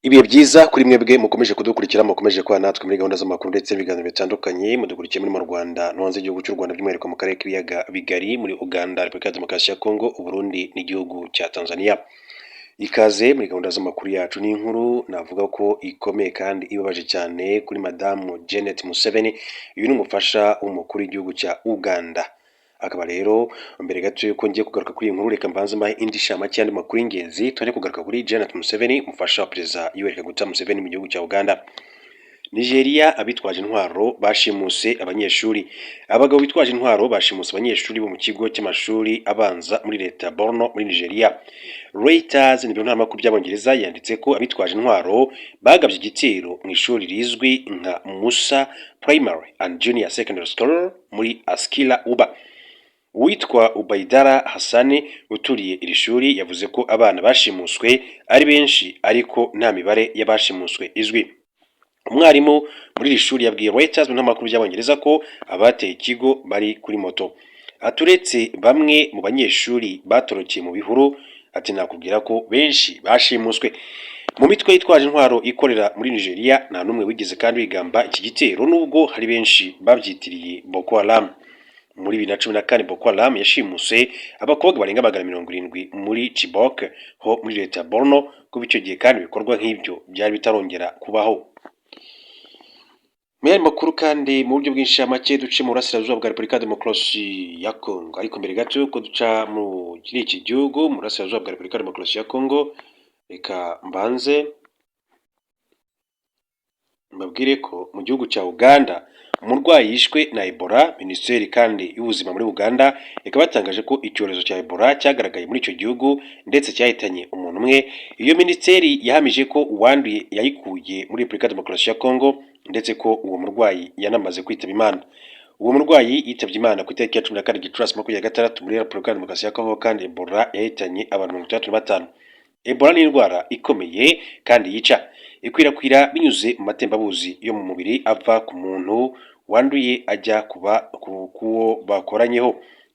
Ibihe byiza kuri mwebwe mukomeje kudukurikira, mukomeje kuba natwe muri gahunda z'amakuru ndetse n'ibiganiro bitandukanye. Mudukurikiye muri mu Rwanda no hanze y'igihugu cy'u Rwanda, by'umwihariko mu karere k'ibiyaga bigari, muri Uganda, Repubulika ya Demokarasi ya Kongo, Uburundi n'igihugu cya Tanzania. Ikaze muri gahunda z'amakuru yacu. N'inkuru navuga ko ikomeye kandi ibabaje cyane kuri Madamu Janet Museveni. Uyu ni umufasha w'umukuru w'igihugu cya Uganda. Akaba rero, mbere gato yuko ngiye kugaruka kuri iyi nkuru, reka mbanze mbahe indi nshamake y'andi makuru y'ingenzi tujye kugaruka kuri Janet Museveni, umufasha wa Perezida Yoweri Kaguta Museveni mu gihugu cya Uganda. Nigeria, abitwaje intwaro bashimuse abanyeshuri. Abagabo bitwaje intwaro bashimuse abanyeshuri bo mu kigo cy'amashuri abanza muri leta ya Borno muri Nigeria. Reuters, ni biro ntaramakuru by'Abongereza, yanditse ko abitwaje intwaro bagabye igitero mu ishuri rizwi nka Musa Primary and Junior Secondary School muri Askira Uba. Uwitwa Ubaidara Hassani uturiye iri shuri yavuze ko abana bashimuswe ari benshi, ariko nta mibare y'abashimuswe izwi. Umwarimu muri iri shuri yabwiye Reuters mu ntaramakuru by'Abongereza ko abateye ikigo bari kuri moto. Aturetse bamwe mu banyeshuri batorokeye mu bihuru, ati nakubwira ko benshi bashimuswe. Mu mitwe yitwaje intwaro ikorera muri Nigeria nta n'umwe wigeze kandi wigamba iki gitero, nubwo hari benshi babyitiriye Boko Haram. Muri 2014 Boko Haram yashimuse abakobwa barenga 700 muri Chibok ho muri leta ya Borno. Kuba icyo gihe kandi ibikorwa nk'ibyo byari bitarongera kubaho. Mu yandi makuru kandi mu buryo bw'inshamake, duce mu burasirazuba bwa Repubulika ya Demokarasi ya Kongo. Ariko mbere gato yuko duca muri iki gihugu, mu burasirazuba bwa Repubulika ya Demokarasi ya Kongo, reka mbanze mbabwire ko mu gihugu cya Uganda umurwayi yishwe na Ebola. Minisiteri kandi y'ubuzima muri Uganda ikaba yatangaje ko icyorezo cya Ebola cyagaragaye muri icyo gihugu ndetse cyahitanye umuntu umwe. Iyo minisiteri yahamije ko uwanduye yayikuye muri Repubulika ya Demokarasi ya Kongo, ndetse ko uwo murwayi yanamaze kwitaba Imana. Uwo murwayi yitabye Imana ku itariki ya 14 Gicurasi 26 muri Repubulika ya Demokarasi ya Kongo. Kandi Ebola yahitanye abantu 65. Ebola ni indwara ikomeye kandi yica, ikwirakwira binyuze mu matembabuzi yo mu mubiri ava ku muntu wanduye ajya kuba kuwo bakoranyeho,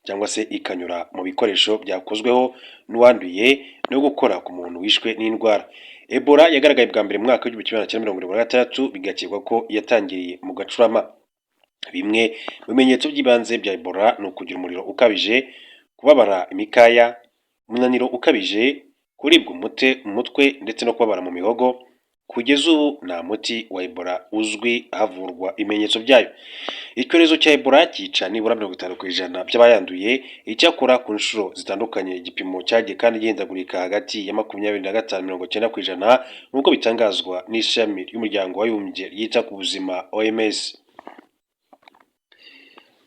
cyangwa se ikanyura mu bikoresho byakozweho n'uwanduye no gukora ku muntu wishwe n'indwara. Ebola yagaragaye bwa mbere mu mwaka w'1976, bigakekwa ko yatangiriye mu gacurama. Bimwe mu bimenyetso by'ibanze bya Ebola ni ukugira umuriro ukabije, kubabara imikaya, umunaniro ukabije, kuribwa umutwe ndetse no kubabara mu mihogo. Kugeza ubu nta muti wa Ebola uzwi, havurwa ibimenyetso byayo. Icyorezo cya Ebola cyica nibura 50% by'abayanduye. Icyakora ku nshuro zitandukanye igipimo cyagiye kandi gihindagurika hagati ya 25, 90%, nk'uko bitangazwa n'ishami ry'Umuryango w'Abibumbye ryita ku buzima, OMS.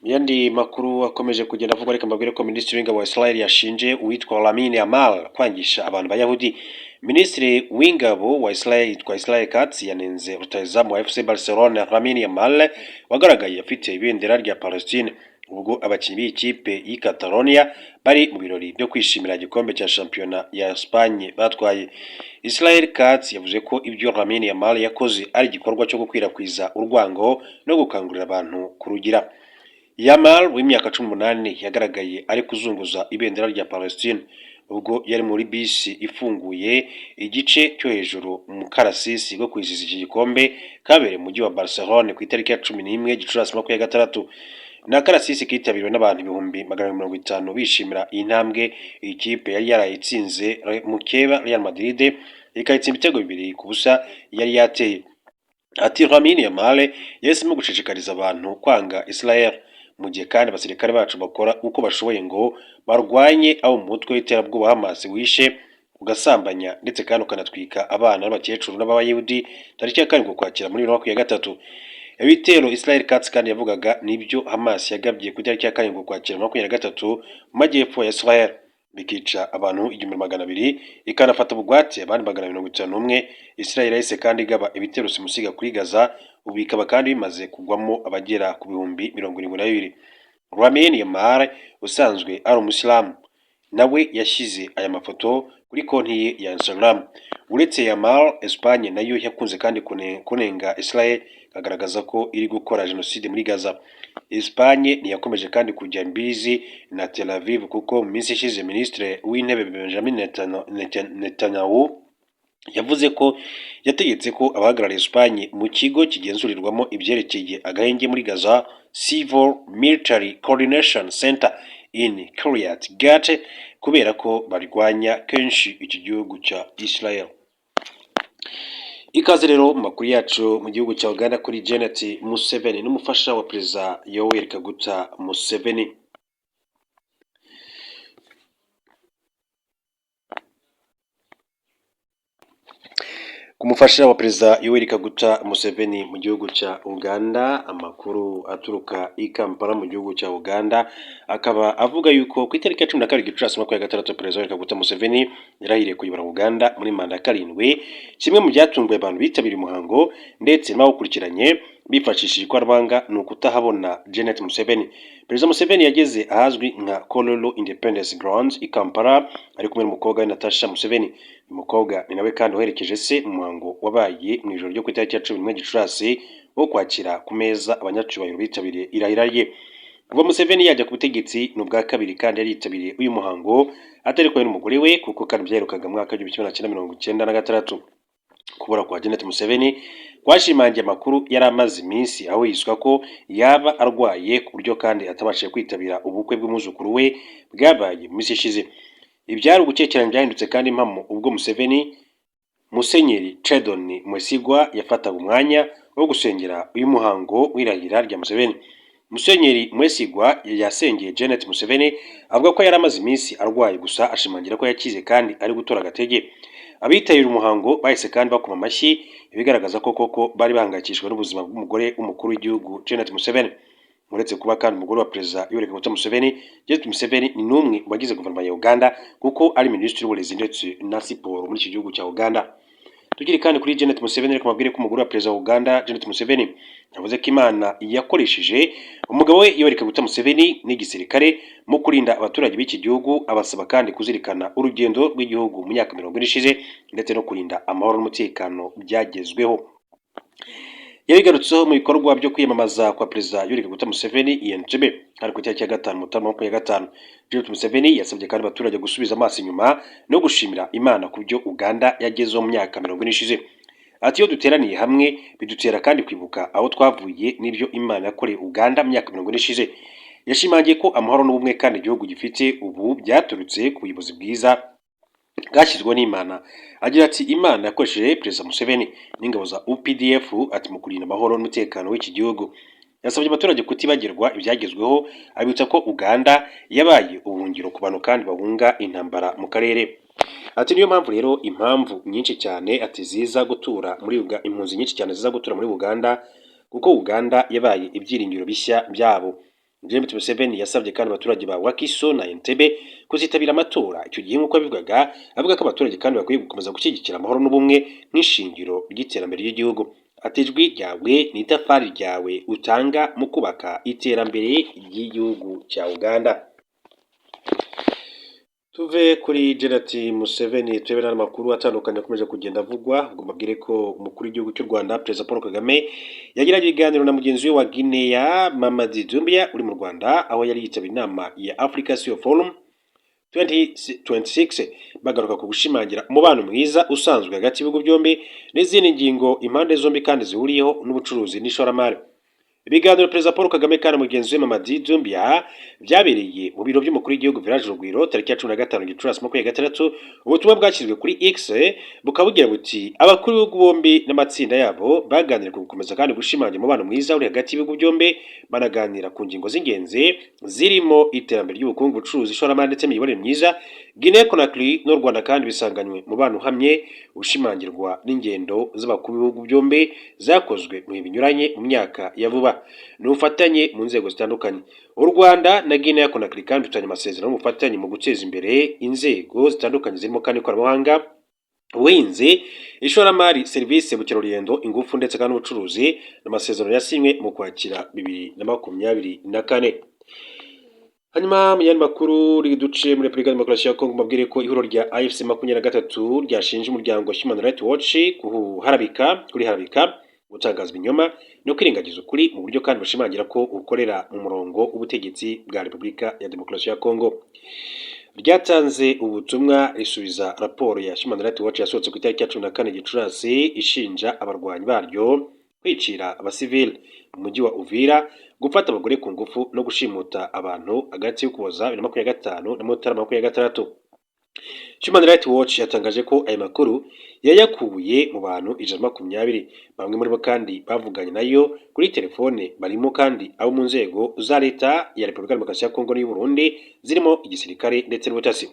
Mu yandi makuru akomeje kugenda avugwa, reka mbabwire ko Minisitiri w'Ingabo wa Israel yashinje uwitwa Lamine Yamal kwangisha abantu Bayahudi. Minisitiri w'Ingabo wa Israel yitwa Israel Katz yanenze rutahizamu wa FC Barcelona Lamine Yamal, wagaragaye afite ibendera rya Palestine ubwo abakinnyi b'iyi kipe y'i Catalonia bari mu birori byo kwishimira igikombe cya shampiyona ya Espagne batwaye. Israel Katz yavuze ko ibyo Lamine Yamal yakoze ari igikorwa cyo gukwirakwiza urwango no gukangurira abantu kurugira. Yamal w'imyaka 18 yagaragaye ari kuzunguza ibendera rya Palestine ubwo yari muri bisi ifunguye igice cyo hejuru mu karasisi ko kwizihiza iki gikombe kabereye mu mujyi wa Barcelone ku itariki ya 11 Gicurasi 26. Ni akarasisi kitabiriwe n'abantu 250,000 bishimira iyi ntambwe iyi kipe yari yarayitsinze mukeba Real Madrid, ikayitsinda ibitego 2-0 yari yateye. Ati Lamine Yamal yahisemo gushishikariza abantu kwanga Israel, mu gihe kandi abasirikare bacu bakora uko bashoboye ngo barwanye abo mu mutwe w'iterabwoba Hamas wishe, ugasambanya ndetse kandi ukanatwika abana n'abakecuru n'Abayahudi tariki ya 7 Ukwakira muri 2023. Ibitero Israel Katz kandi yavugaga nibyo Hamas yagabye ku itariki ya 7 Ukwakira 23 mu majyepfo ya Israel, bikica abantu 1200, ikanafata bugwate abandi 251. Israel yahise kandi igaba ibitero simusiga kuri Gaza, ubu bikaba kandi bimaze kugwamo abagera ku 72,000. Lamine Yamal usanzwe ari umusilamu nawe yashyize aya mafoto kuri konti ye ya Instagram. Uretse Yamal, Espagne nayo yakunze kandi kunenga Israel, agaragaza ko iri gukora jenoside muri Gaza. Espagne ntiyakomeje kandi kujya imbizi na Tel Aviv, kuko mu minsi ishize Minisitiri w'Intebe Benjamin Netanyahu Yavuze ko yategetse ko abahagarariye Espagne mu kigo kigenzurirwamo ibyerekeye agahenge muri Gaza, Civil Military Coordination Center in Kiryat Gat, kubera ko barwanya kenshi iki gihugu cya Israel. Ikaze rero mu makuru yacu mu gihugu cya Uganda kuri Janet Museveni n'umufasha wa Perezida Yoweri Kaguta Museveni. Ku mufasha wa Perezida Yoweri Kaguta Museveni mu gihugu cya Uganda, amakuru aturuka i Kampala mu gihugu cya Uganda akaba avuga yuko ku itariki ya 12 Gicurasi 2026 Perezida Yoweri Kaguta Museveni yarahiriye kuyobora Uganda muri manda ya 7, kimwe mu byatunguye abantu bitabiriye umuhango ndetse n'abawukurikiranye bifashishije ikoranabuhanga ni ukutahabona Janet Museveni. Perezida Museveni yageze ahazwi nka Kololo Independence Grounds i Kampala ari kumwe n'umukobwa we Natasha Museveni. Uyu mukobwa ni nawe kandi waherekeje se mu muhango wabaye mu ijoro ryo ku itariki ya 11 Gicurasi wo kwakira ku meza abanyacyubahiro bitabiriye irahira rye. Kuva Museveni yajya ku butegetsi ni ubwa kabiri kandi yari yitabiriye uyu muhango atari kumwe n'umugore we, kuko kandi byaherukaga mu mwaka w'1996. Kubura kwa Janet Museveni kwashimangiye amakuru yari amaze iminsi aho yiswa ko yaba arwaye ku buryo kandi atabashije kwitabira ubukwe bw'umwuzukuru we bwabaye mu minsi ishize. Ibyari ugukekeranya byahindutse kandi impamo ubwo Museveni Musenyeri Chedon Mwesigwa yafataga umwanya wo gusengera uyu muhango w'irahira rya Museveni. Musenyeri Mwesigwa yasengeye Janet Museveni avuga ko yari amaze iminsi arwaye, gusa ashimangira ko yakize kandi ari gutora agatege. Abitabiriye umuhango bahise kandi bakoma amashyi, ibigaragaza ko koko bari bahangayikishijwe n'ubuzima bw'umugore w'umukuru w'igihugu Janet Museveni. Uretse kuba kandi umugore wa Perezida Yoweri Kaguta Museveni, Janet Museveni ni n'umwe mu bagize guverinoma ya Uganda kuko ari minisitiri w'uburezi ndetse na siporo muri iki gihugu cya Uganda. Tukiri kandi kuri Janet Museveni, reka mabwire ko umugore wa Perezida wa Uganda Janet Museveni yavuze ko Imana yakoresheje umugabo we Yoweri Kaguta Museveni n'igisirikare mu kurinda abaturage b'iki gihugu, abasaba kandi kuzirikana urugendo rw'igihugu mu myaka 40 ishize ndetse no kurinda amahoro n'umutekano byagezweho. Yabigarutseho mu bikorwa byo kwiyamamaza kwa Perezida Yoweri Kaguta Museveni i Entebbe hari ku itariki ya 5 Mutarama 2025. Janet Museveni yasabye kandi abaturage gusubiza amaso inyuma no gushimira Imana ku byo Uganda yagezeho mu myaka 40 ishize. Ati iyo duteraniye hamwe bidutera kandi kwibuka aho twavuye n'ibyo Imana yakoreye Uganda mu myaka 40 ishize. Yashimangiye ko amahoro n'ubumwe kandi igihugu gifite ubu byaturutse ku buyobozi bwiza bwashyizweho n'Imana. Agira ati Imana yakoresheje Perezida Museveni n'ingabo za UPDF ati mu kurinda amahoro n'umutekano w'iki gihugu. Yasabye abaturage kutibagirwa ibyagezweho, abibutsa ko Uganda yabaye ubuhungiro ku bantu kandi bahunga intambara mu karere. Ati niyo mpamvu rero impamvu nyinshi cyane ati ziza gutura muri impunzi nyinshi cyane ziza gutura muri Uganda, kuko Uganda yabaye ibyiringiro bishya byabo. James Museveni yasabye kandi abaturage ba Wakiso na Entebbe kuzitabira amatora. Icyo gihe nk'uko yabivugaga, avuga ko abaturage kandi bakwiye gukomeza gushyigikira amahoro n'ubumwe nk'ishingiro ry'iterambere ry'igihugu. Ati ijwi ryawe ni itafari ryawe utanga mu kubaka iterambere ry'igihugu cya Uganda. Tuve kuri Janet Museveni turebe n'amakuru atandukanye akomeje kugenda avugwa. Ubwo mbabwire ko umukuru w'igihugu cy'u Rwanda Perezida Paul Kagame yagiranye ibiganiro na mugenzi we wa Guinea Mamadi Doumbouya uri mu Rwanda, aho yari yitabiriye inama ya Africa CEO Forum 2026 bagaruka ku gushimangira umubano mwiza usanzwe hagati y'ibihugu byombi n'izindi ngingo impande zombi kandi zihuriyeho n'ubucuruzi n'ishoramari. Ibiganiro Perezida Paul Kagame kandi mugenzi we Mamadi Doumbouya byabereye mu biro by'umukuru w'igihugu Village Urugwiro tariki ya 15 Gicurasi 2026. Ubutumwa bwashyizwe kuri X bukaba bugira buti abakuru b'ibihugu bombi n'amatsinda yabo baganiriye ku gukomeza kandi gushimangira umubano mwiza uri hagati y'ibihugu byombi, banaganira ku ngingo z'ingenzi zirimo iterambere ry'ubukungu, ubucuruzi, ishoramari ndetse n'imiyoborere myiza. Guinea Conakry n'u Rwanda kandi bisanganywe umubano uhamye ushimangirwa n'ingendo z'abakuru b'ibihugu byombi zakozwe mu bihe binyuranye mu myaka ya vuba n'ubufatanye mu nzego zitandukanye. U Rwanda na Guinea Conakry kandi bifitanye amasezerano y'ubufatanye mu guteza imbere inzego zitandukanye zirimo kandi ikoranabuhanga, ubuhinzi, ishoramari, serivisi, ubukerarugendo, ingufu ndetse kandi n'ubucuruzi, n'amasezerano yasinywe mu Kwakira 2024. Hanyuma mu yandi makuru duce muri Repubulika ya Demokarasi ya Kongo, mbabwire ko ihuriro rya AFC 23 ryashinje umuryango Human Rights Watch kuriharabika, gutangaza ibinyoma no kwirengagiza ukuri mu buryo kandi bushimangira ko ukorera mu murongo w'ubutegetsi bwa Repubulika ya Demokarasi ya Kongo. ryatanze ubutumwa risubiza raporo ya Human Rights Watch yasohotse ku itariki ya 14 Gicurasi, ishinja abarwanyi baryo kwicira abasivili mu mujyi wa Uvira, gufata abagore ku ngufu no gushimuta abantu hagati y'Ukuboza 2025 na Mutarama 26. Human Rights Watch yatangaje ko aya makuru yayakuye mu bantu 120, bamwe muri bo kandi bavuganye nayo kuri telefone, barimo kandi abo mu nzego za leta ya Repubulika Demokarasi ya Kongo n'iy'u Burundi, zirimo igisirikare ndetse n'ubutasi.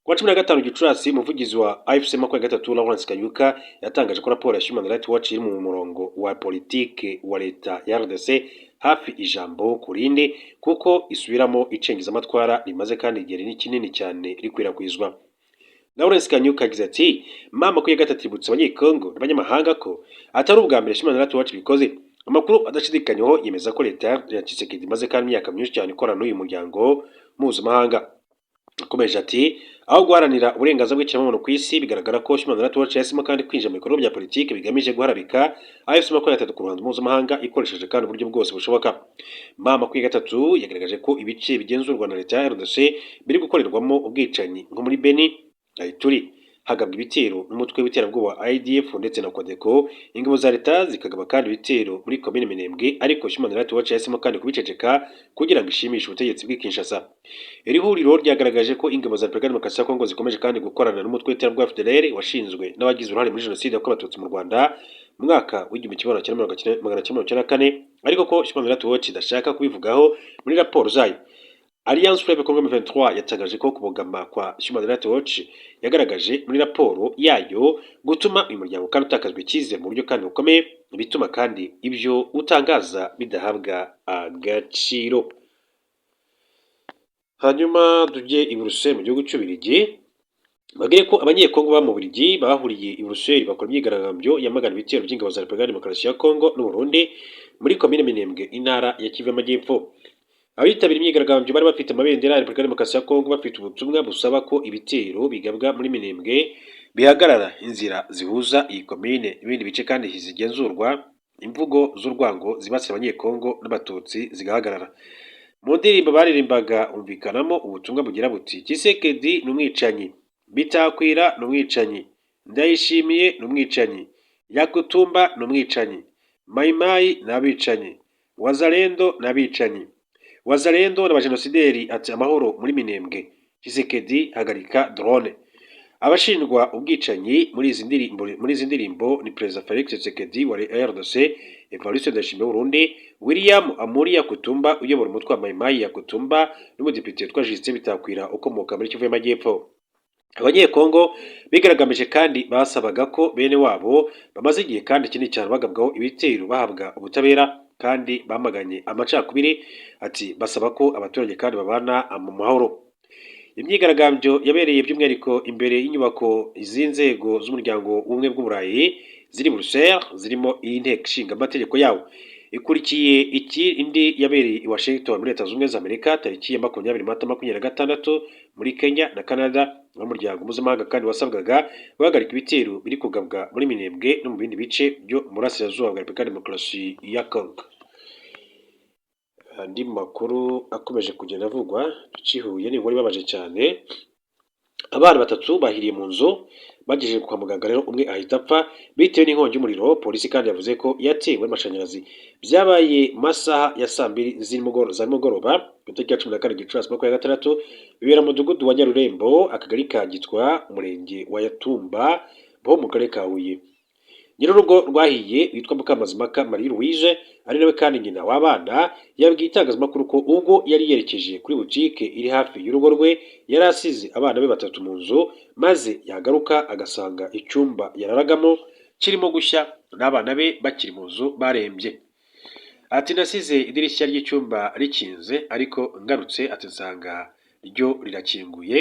Ku wa 15 Gicurasi, umuvugizi wa AFC 23, Lawrence Kanyuka, yatangaje ko raporo ya Human Rights Watch iri mu murongo wa politike wa leta ya RDC hafi ijambo ku rindi, kuko isubiramo icengezamatwara rimaze kandi igihe kinini cyane rikwirakwizwa. Lawrence Kanyuka yagize ati: "M23 ibutsa Abanyekongo n'abanyamahanga ko atari ubwa mbere Human Rights Watch bikoze. Amakuru adashidikanywaho yemeza ko leta ya Tshisekedi imaze kandi imyaka myinshi cyane ikorana n'uyu muryango mpuzamahanga." Yakomeje ati: "Aho guharanira uburenganzira bw'ikiremwamuntu ku isi, bigaragara ko Human Rights Watch yahisemo kandi kwinjira mu bikorwa bya politiki bigamije guharabika AFC 23 ku ruhando mpuzamahanga, ikoresheje kandi uburyo bwose bushoboka." M23 yagaragaje ko ibice bigenzurwa na leta ya RDC biri gukorerwamo ubwicanyi, nko muri Beni na Ituri, hagabwa ibitero n'umutwe w'iterabwoba wa ADF ndetse na Codeco, ingabo za leta zikagaba kandi ibitero muri komine Minembwe, ariko Human Rights Watch yahisemo kandi kubiceceka kugira ngo ishimishe ubutegetsi bw'i Kinshasa. Iri huriro ryagaragaje ko ingabo za Repubulika Demokarasi ya Kongo zikomeje kandi gukorana n'umutwe w'iterabwoba FDLR, washinzwe n'abagize uruhare muri jenoside yakorewe Abatutsi mu Rwanda mu mwaka w'1994, ariko ko Human Rights Watch idashaka kubivugaho muri raporo zayo. Alliance Fleuve Congo M23 yatangaje ko kubogama kwa Human Rights Watch yagaragaje muri raporo yayo gutuma uyu muryango kandi utakazwa icyizere mu buryo kandi bukomeye, bituma kandi ibyo utangaza bidahabwa agaciro. Hanyuma tujye i Buruseli mu gihugu cy'Ububiligi, babwire ko Abanyekongo baba mu Bubiligi bahuriye i Buruseli bakora imyigaragambyo yamagana ibitero by'ingabo za Repubulika ya Demokarasi ya Kongo n'u Burundi muri komine Minembwe, intara ya Kivu y'Amajyepfo. Abitabiriye imyigaragambyo bari bafite amabendera ya Repubulika ya Demokarasi ya Kongo, bafite ubutumwa busaba ko ibitero bigabwa muri Minembwe bihagarara, inzira zihuza iyi komine n'ibindi bice kandi zigenzurwa, imvugo z'urwango zibasira Abanyekongo n'Abatutsi zigahagarara. Mu ndirimbo baririmbaga humvikanamo ubutumwa bugira buti: "Tshisekedi ni umwicanyi, Bitakwira ni umwicanyi, Ndayishimiye ni umwicanyi, Yakutumba ni umwicanyi, Mayimayi ni abicanyi, Wazalendo ni abicanyi, Wazalendo n'abajenosideri", ati: "Amahoro muri Minembwe, Tshisekedi hagarika drone." Abashinjwa ubwicanyi muri izi ndirimbo ni Perezida Felix Tshisekedi wa RDC, Evariste Ndayishimiye w'Uburundi, William Amuri Yakutumba uyobora umutwe wa Mayimayi Yakutumba, n'umudepite witwa Justin Bitakwira ukomoka muri Kivu y'Amajyepfo. Abanyekongo bigaragambije kandi basabaga ko bene wabo bamaze igihe kandi kinini cyane bagabwaho ibitero bahabwa ubutabera, kandi bamaganye amacakubiri, ati basaba ko abaturage kandi babana mu mahoro. Imyigaragambyo yabereye by'umwihariko imbere y'inyubako z'inzego z'umuryango w'Ubumwe bw'Uburayi ziri Bruxelles, zirimo iy'inteko ishinga amategeko yawo. Ikurikiye iki indi yabereye i Washington muri Leta Zunze Ubumwe za Amerika tariki ya 20 Mata 26, muri Kenya na Canada, aho umuryango mpuzamahanga kandi wasabwaga guhagarika ibitero biri kugabwa muri Minembwe no mu bindi bice byo mu burasirazuba bwa Repubulika ya Demokarasi ya Congo. Andi makuru akomeje kugenda avugwa tukihuye ni inkuru ibabaje cyane. Abana batatu bahiriye mu nzu, bagejeje kwa muganga rero umwe ahita apfa bitewe n'inkongi y'umuriro. Polisi kandi yavuze ko yatewe n'amashanyarazi. Byabaye mu masaha ya saa 2 za nimugoroba ku itariki ya 14 Gicurasi 26, bibera mu mudugudu wa Nyarurembo, akagari ka Gitwa, umurenge wa Yatumba bo mu karere ka Huye. Nyir'urugo rwahiye witwa Mukamazimaka Marie Louise, ari nawe kandi nyina w'abana, yabwiye itangazamakuru ko ubwo yari yerekeje kuri butike iri hafi y'urugo rwe, yari asize abana be batatu mu nzu, maze yagaruka agasanga icyumba yararagamo kirimo gushya n'abana be bakiri mu nzu barembye. Ati: "Nasize idirishya ry'icyumba rikinze, ariko ngarutse", ati, "nsanga ryo rirakinguye",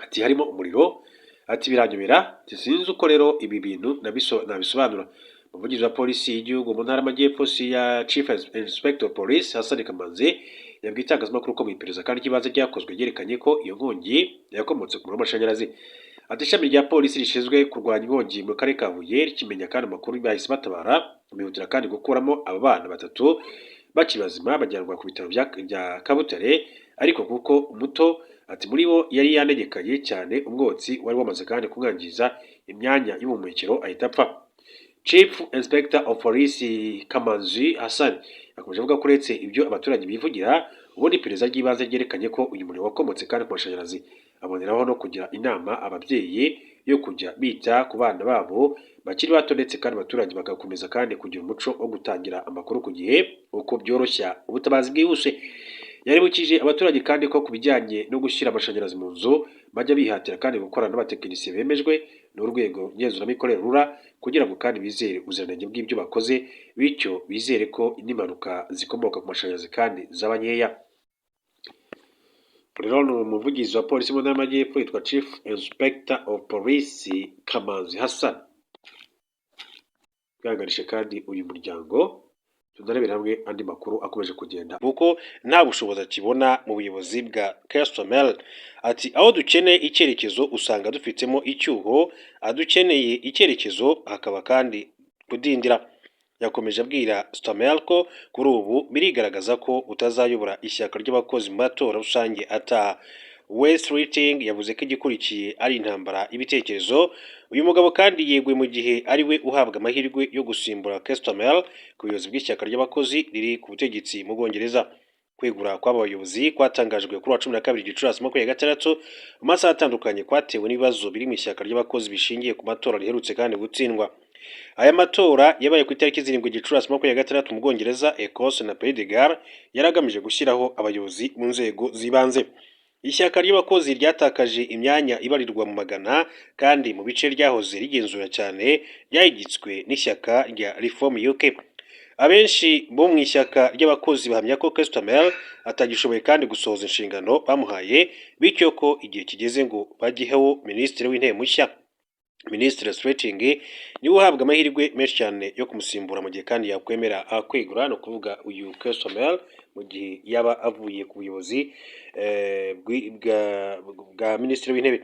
ati, "harimo umuriro", ati, "biranyobera", ati, "sinzi uko rero ibi bintu nabisobanura." Umuvugizi wa polisi y'igihugu mu ntara y'Amajyepfo, ya Chief Inspector of Police Hassan Kamanzi, yabwiye itangazamakuru ko mu iperereza kandi ry'ibanze ryakozwe ryerekanye ko iyo nkongi yakomotse ku muriro w'amashanyarazi. Ati: "Ishami rya polisi rishinzwe kurwanya inkongi mu karere ka Huye rikimenya kandi amakuru bahise batabara, bihutira kandi gukuramo aba bana batatu bakiri bazima, bajyanwa ku bitaro bya Kabutare, ariko kuko umuto Ati muri bo yari yanegekaye cyane, umwotsi wari wamaze kandi kumwangiza imyanya y'ubuhumekero, ahita apfa. Chief Inspector of Police Kamanzi Hassan yakomeje avuga ko uretse ibyo abaturage bivugira, ubundi iperereza ry'ibanze ryerekanye ko uyu muriro wakomotse kandi ku mashanyarazi. Aboneraho no kugira inama ababyeyi yo kujya bita ku bana babo bakiri bato, ndetse kandi abaturage bagakomeza kandi kugira umuco wo gutangira amakuru ku gihe, uko byoroshya ubutabazi bwihuse. Yaribukije abaturage kandi ko ku bijyanye no gushyira amashanyarazi mu nzu, bajya bihatira kandi gukorana n'abatekinisiye bemejwe n'urwego ngenzuramikorere RURA, kugira ngo kandi bizere ubuziranenge bw'ibyo bakoze, bityo bizere ko n'impanuka zikomoka ku mashanyarazi kandi zaba nkeya. Rero ni umuvugizi wa polisi mu ntara y'Amajyepfo yitwa Chief Inspector of Police Kamanzi Hassan. Twihanganishe kandi uyu muryango. Tunarebera hamwe andi makuru akomeje kugenda kuko nta bushobozi akibona mu buyobozi bwa Keir Starmer. Ati aho dukeneye icyerekezo usanga dufitemo icyuho, adukeneye icyerekezo hakaba kandi kudindira. Yakomeje abwira Starmer ko kuri ubu birigaragaza ko utazayobora ishyaka ry'abakozi mu matora rusange ataha. Wes Streeting yavuze ko igikurikiye ari intambara y'ibitekerezo. Uyu mugabo kandi yeguye mu gihe ari we uhabwa amahirwe yo gusimbura Keir Starmer ku buyobozi bw'ishyaka ry'abakozi riri ku butegetsi mu Bwongereza. Kwegura kw'aba bayobozi kwatangajwe kuri wa 12 Gicurasi 26 mu masaha atandukanye, kwatewe n'ibibazo biri mu ishyaka ry'abakozi bishingiye ku matora riherutse kandi gutsindwa. Aya matora yabaye ku itariki 7 Gicurasi 26 mu Bwongereza, Ecosse na Pays de Galles, yari agamije gushyiraho abayobozi mu nzego z'ibanze. Ishyaka ry'abakozi ryatakaje imyanya ibarirwa mu magana kandi mu bice ryahoze rigenzura cyane ryahigitswe n'ishyaka rya Reform UK. Abenshi bo mu ishyaka ry'abakozi bahamya ko Keir Starmer atagishoboye kandi gusohoza inshingano bamuhaye, bityo ko igihe kigeze ngo bagiheho minisitiri w'intebe mushya. Minisitiri Streeting niwe uhabwa amahirwe menshi cyane yo kumusimbura mu gihe kandi yakwemera kwegura, ni ukuvuga uyu Keir Starmer mu gihe yaba avuye ku buyobozi bwa minisitiri w'intebe.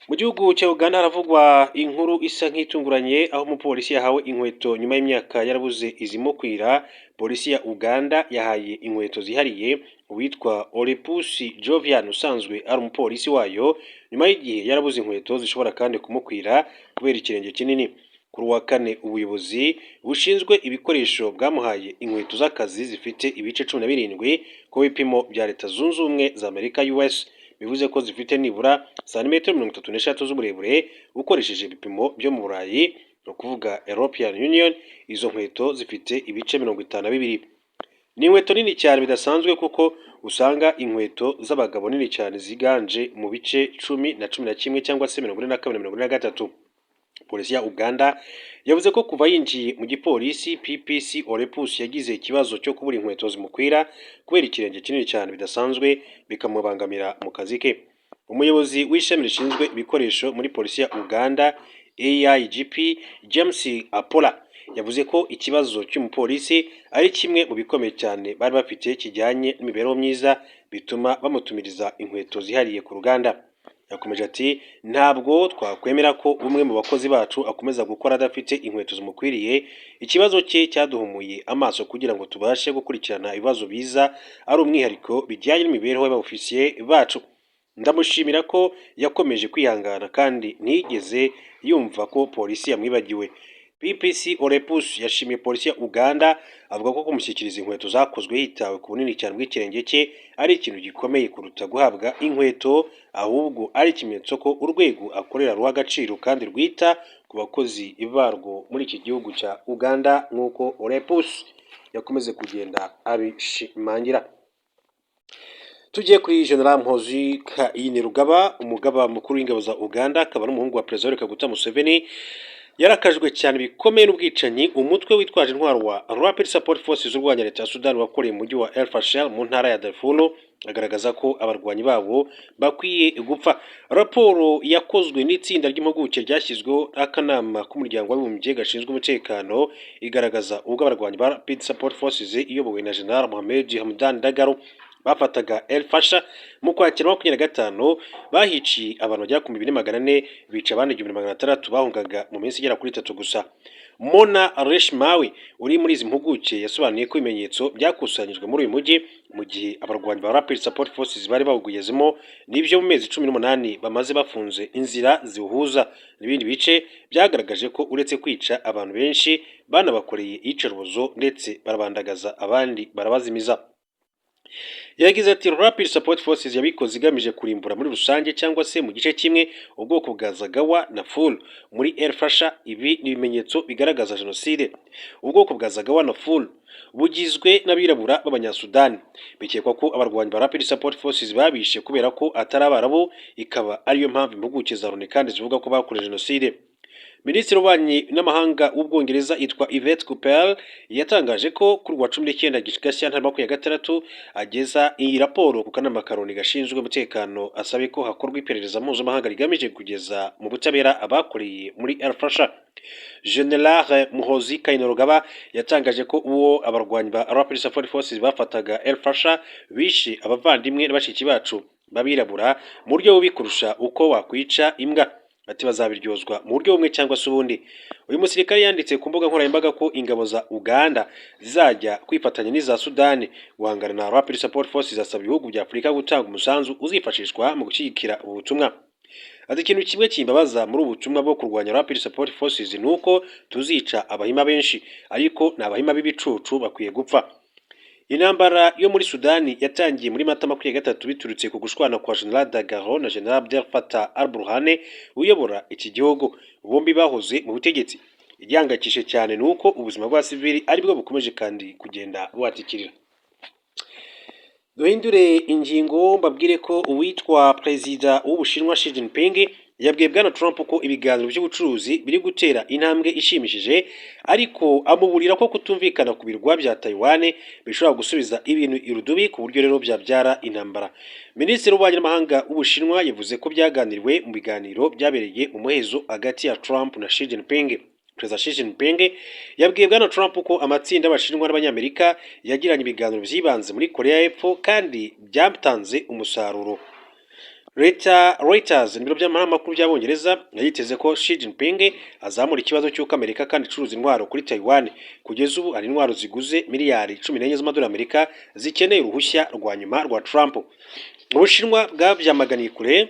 Mu gihugu cya Uganda haravugwa inkuru isa nk'itunguranye, aho umupolisi yahawe inkweto nyuma y'imyaka yarabuze izimukwira. Polisi ya Uganda yahaye inkweto zihariye uwitwa Olepusi Jovian, usanzwe ari umupolisi wayo, nyuma y'igihe yarabuze inkweto zishobora kandi kumukwira kubera ikirenge kinini. Kuri uwa kane, ubuyobozi bushinzwe ibikoresho bwamuhaye inkweto z'akazi zifite ibice 17 ku bipimo bya Leta Zunze Ubumwe za Amerika, US, bivuze ko zifite nibura santimetero 33 z'uburebure. Ukoresheje ibipimo byo mu Burayi, ni ukuvuga European Union, izo nkweto zifite ibice 52. Ni inkweto nini cyane bidasanzwe, kuko usanga inkweto z'abagabo nini cyane ziganje mu bice 10 na 11 cyangwa se 42 na 43. Polisi ya Uganda yavuze ko kuva yinjiye mu gipolisi, PPC Olepus yagize ikibazo cyo kubura inkweto zimukwira kubera ikirenge kinini cyane bidasanzwe, bikamubangamira mu kazi ke. Umuyobozi w'ishami rishinzwe ibikoresho muri polisi ya Uganda, AIGP James Apola, yavuze ko ikibazo cy'umupolisi ari kimwe mu bikomeye cyane bari bafite kijyanye n'imibereho myiza, bituma bamutumiriza inkweto zihariye ku ruganda. Yakomeje ati ntabwo twakwemera ko umwe mu bakozi bacu akomeza gukora adafite inkweto zimukwiriye. Ikibazo cye cyaduhumuye amaso kugira ngo tubashe gukurikirana ibibazo biza ari umwihariko bijyanye n'imibereho y'abofisiye bacu. Ndamushimira ko yakomeje kwihangana kandi ntiyigeze yumva ko polisi yamwibagiwe. PPC Olepus yashimiye polisi ya Uganda, avuga ko kumushyikiriza inkweto zakozwe hitawe ku bunini cyane bw'ikirenge cye ari ikintu gikomeye kuruta guhabwa inkweto, ahubwo ari ikimenyetso ko urwego akorera ruha agaciro kandi rwita ku bakozi barwo muri iki gihugu cya Uganda, nk'uko Olepus yakomeze kugenda abishimangira. Tugiye kuri General Muhoozi Kainerugaba, umugaba mukuru w'ingabo za Uganda, akaba n'umuhungu wa Perezida Yoweri Kaguta Museveni, yarakajwe cyane bikomeye n'ubwicanyi umutwe witwaje intwaro wa Rapid Support Forces urwanya leta ya Sudan wakoreye mu mujyi wa El Fasher mu ntara ya Darfur, agaragaza ko abarwanyi babo bakwiye gupfa. Raporo yakozwe n'itsinda ry'impuguke ryashyizweho n'akanama k'umuryango w'abibumbye gashinzwe umutekano igaragaza ubwo abarwanyi ba Rapid Support Forces iyobowe na General Mohamed Hamdan Dagalo Bafataga El Fasher mu Kwakira 25, bahiciye abantu bagera ku 2400, bica abandi 1600 bahungaga mu minsi igera kuri 3 gusa. Mona Reshmawi uri muri izi mpuguke yasobanuye ko ibimenyetso byakusanyijwe muri uyu mujyi mu gihe abarwanyi ba Rapid Support Forces bari bawugezemo n'ibyo mu mezi 18 bamaze bafunze inzira ziwuhuza n'ibindi bice, byagaragaje ko uretse kwica abantu benshi, banabakoreye iyicarubozo ndetse barabandagaza, abandi barabazimiza. Yagize ati: "Rapid Support Forces yabikoze igamije kurimbura muri rusange cyangwa se mu gice kimwe ubwoko bwa Zagawa na Fur muri El Fasher. Ibi ni ibimenyetso bigaragaza jenoside. Ubwoko bwa Zagawa na Fur bugizwe n'abirabura b'Abanyasudani. Bikekwa ko abarwanyi ba Rapid Support Forces babishe kubera ko atari Abarabu, ikaba ariyo mpamvu impuguke za Loni kandi zivuga ko bakoze jenoside." Minisitiri w'Ububanyi n'Amahanga w'Ubwongereza yitwa Yvette Cooper yatangaje ko kuri uwa 19 Gashyantare 26 ageza iyi raporo ku kanama ka Loni gashinzwe umutekano, asabe ko hakorwa iperereza mpuzamahanga rigamije kugeza mu butabera abakoreye muri El Fasher. General Muhozi Kainerugaba yatangaje ko uwo abarwanyi ba Rapid Support Forces bafataga El Fasher, bishe abavandimwe na bashiki bacu b'abirabura mu buryo bubi kurusha uko wakwica imbwa. Ati: "Bazabiryozwa mu buryo bumwe cyangwa se ubundi." Uyu musirikare yanditse ku mbuga nkoranyambaga ko ingabo za Uganda zizajya kwifatanya n'iza Sudani guhangana na Rapid Support Forces, asaba ibihugu bya Afurika gutanga umusanzu uzifashishwa mu gushyigikira ubu butumwa. Ati: "Ikintu kimwe kimbabaza muri ubu butumwa bwo kurwanya Rapid Support Forces ni uko tuzica Abahima benshi, ariko ni Abahima b'ibicucu, bakwiye gupfa." Intambara yo muri Sudani yatangiye muri Mata 23 biturutse ku gushwana kwa General Dagalo na General Abdel Fattah al-Burhan uyobora iki gihugu, bombi bahoze mu butegetsi. Igihangayikishije cyane ni uko ubuzima bw'abasivili aribwo bukomeje kandi kugenda buhatikirira. Duhindure ingingo, mbabwire ko uwitwa Perezida w'Ubushinwa Xi Jinping yabwiye Bwana Trump ko ibiganiro by'ubucuruzi biri gutera intambwe ishimishije, ariko amuburira ko kutumvikana ku birwa bya Taiwan bishobora gusubiza ibintu irudubi, ku buryo rero byabyara intambara. Minisitiri w'Ububanyi n'Amahanga w'Ubushinwa yavuze ko byaganiriwe mu biganiro byabereye mu muhezo hagati ya Trump na Xi Jinping. Perezida Xi Jinping yabwiye Bwana Trump ko amatsinda y'Abashinwa n'Abanyamerika yagiranye ibiganiro byibanze muri Korea y'Epfo kandi byatanze umusaruro. Leta Reuters, ibiro by'amakuru by'Abongereza, yiteze ko Xi Jinping azamura ikibazo cy'uko Amerika kandi icuruza intwaro kuri Taiwan. Kugeza ubu hari intwaro ziguze miliyari 14 z'amadolari Amerika zikeneye uruhushya rwa nyuma rwa Trump. Ubushinwa bwabyamaganiye kure.